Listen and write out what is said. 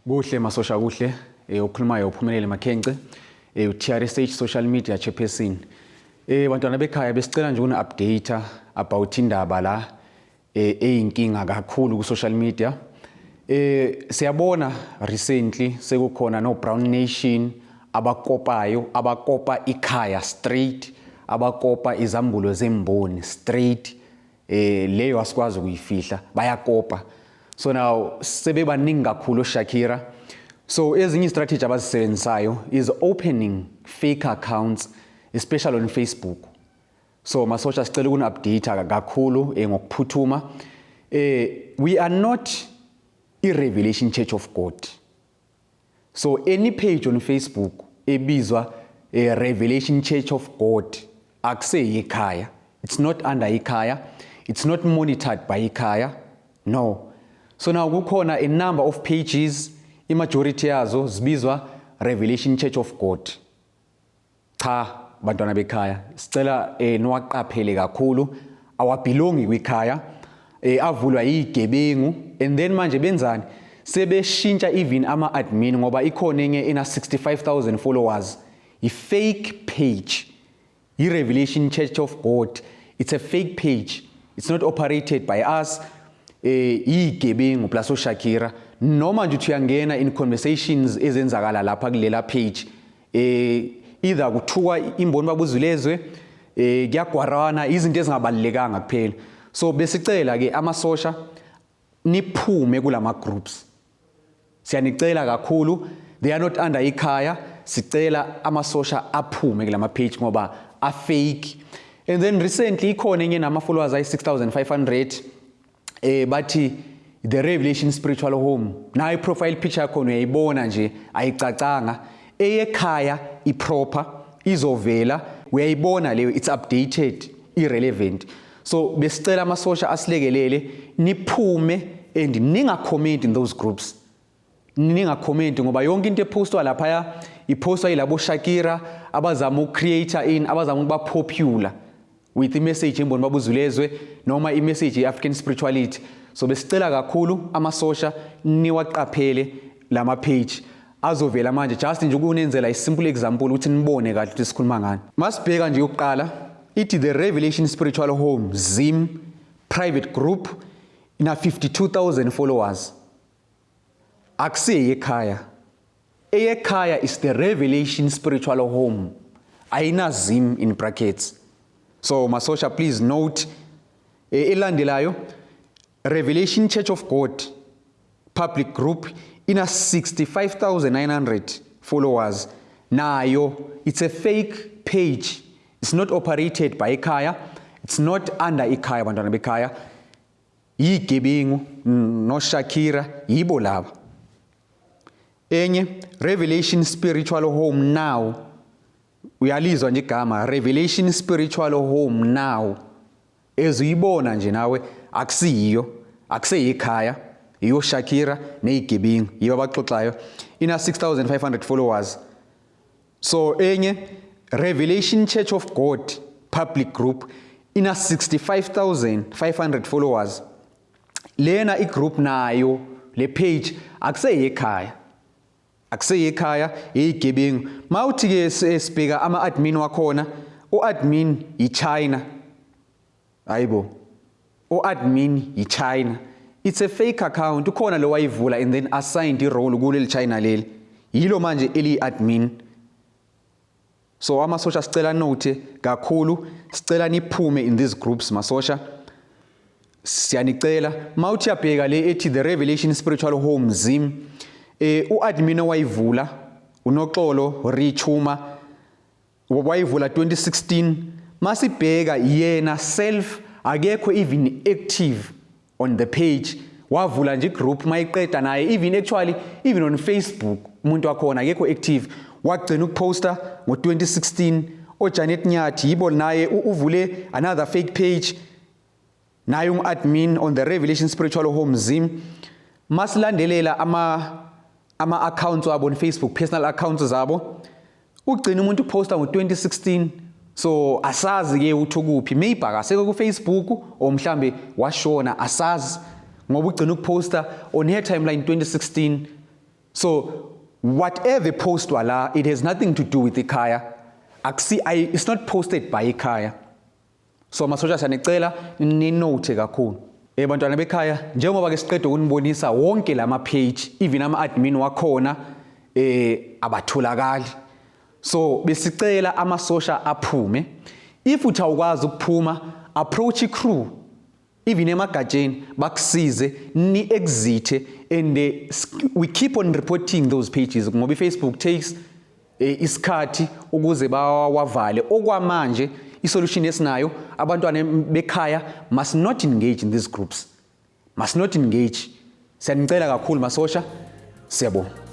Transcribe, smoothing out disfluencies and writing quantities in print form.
Kuhle masosha, kuhle. Ukhulumayo uPhumelele Makhence, uTRSH social media chairperson. Bantwana bekhaya, besicela nje ukuni update about indaba la eyinkinga kakhulu ku social media. Siyabona recently sekukhona no Brown Nation abakopayo, abakopa ikhaya straight, abakopa izambulo zemboni straight. Leyo asikwazi ukuyifihla, bayakopa. So now sebebaningi kakhulu Shakira. So ezinye strategy abazisebenzisayo is opening fake accounts, especially on Facebook. So masosha, sicela ukuni update kakhulu ngokuphuthuma. We are not i-Revelation Church of God. So any page on Facebook ebizwa Revelation Church of God akuseyikhaya. It's not under ikhaya. It's not monitored by ikhaya. No. So now kukhona a number of pages, imajority yazo zibizwa Revelation Church of God. Cha, bantwana bekhaya, sicela niwaqaphele kakhulu, awabelongi kwikhaya, avulwa yigebengu. And then manje benzani? Sebeshintsha even ama admin, ngoba ikhona enye ina 65,000 followers, i fake page, i-Revelation Church of God. It's a fake page, it's not operated by us. Igebengu plus oShakira. Noma nje uthi uyangena in conversations ezenzakala lapha kulela page, either kuthukwa imboni babuzulezwe, kuyagwarana, izinto ezingabalulekanga kuphela. So besicela ke amasosha niphume kulama groups, siyanicela kakhulu. They are not under ikhaya. Sicela amasosha aphume kulama page ngoba a fake. And then recently ikhona enye nama followers ayi 6500, bathi the Revelation Spiritual Home. Nayo profile picture yakhona uyayibona nje ayicacanga. Eyekhaya iproper izovela, uyayibona leyo, it's updated, irrelevant. So besicela amasosha asilekelele, niphume and ningacomment in those groups, ningacomment, ngoba yonke into epostwa laphaya ipostwa yilabo Shakira abazama ukucreate in abazama ukuba popular with imessage emboni babuzulezwe noma imessage ye-African spirituality. So besicela kakhulu amasosha niwaqaphele lama page azovela manje. Just nje ukunenzela i-simple example ukuthi nibone kahle ukuthi sikhuluma ngani. Masibheka nje yokuqala, ithi the Revelation Spiritual Home Zim private group, ina 52,000 followers. Akusiye ekhaya. Eyekhaya is the Revelation Spiritual Home, ayina Zim in brackets. So masosha, please note. Elandelayo, Revelation Church of God public group, ina 65,900 followers. Nayo it's a fake page, it's not operated by ikhaya, it's not under ikhaya. Bantwana bekhaya, yigebengu noShakira yibo laba. Enye, Revelation Spiritual Home Now, uyalizwa nje igama Revelation Spiritual Home Now, ezuyibona nje nawe akusiyiyo, akuseyikhaya, iyo Shakira neyigebengu, yibo abaxoxayo, ina 6500 followers. So enye, Revelation Church of God public group, ina 65,500 followers. Lena igroup nayo, le page akuseyikhaya, akuseyikhaya, iyigebengu. Mawuthi ke sibheka ama admin wakhona, uadmin yiChina. Hayibo, uadmin yiChina. It's a fake account. Ukhona lo wayivula and then assigned irole kuleli China leli, yilo manje eli admin. So amasosha, sicela note kakhulu, sicela niphume in these groups. Masosha, siyanicela. Mawuthi yabheka le ethi the Revelation Spiritual Home Zim, uadmin owayivula uNoxolo Richuma, wayivula 2016. Masibheka yena self akekho even active on the page. Wavula nje igroup, mayiqeda naye even actually even on Facebook umuntu wakhona akekho active, wagcina ukuposta ngo-2016. OJanet Nyathi yibo, naye uvule another fake page, naye ungu-admin on the Revelation Spiritual Home Zim. Masilandelela ama accounts wabo on Facebook, personal accounts zabo, ugcina umuntu uposta ngo-2016. So asazi ke uthi ukuphi, maybe akasekho ku-Facebook or mhlambe washona, asazi, ngoba ugcina ukuposta on her timeline 2016. So whatever postwa la, it has nothing to do with ikhaya. Akusi, it's not posted by ikhaya. So masosha, siyanicela ni-note kakhulu. Bantwana bekhaya, njengoba ke siqeda ukunibonisa wonke lama page, even ama admin wakhona abatholakali. So besicela amasosha aphume. If uthi awukwazi ukuphuma, approach i-crew even emagatsheni, bakusize ni exit, and we keep on reporting those pages ngoba iFacebook takes isikhathi ukuze bawavale. Okwamanje isolution esinayo, abantwana bekhaya must not engage in these groups, must not engage. Siyanicela kakhulu masosha, siyabonga.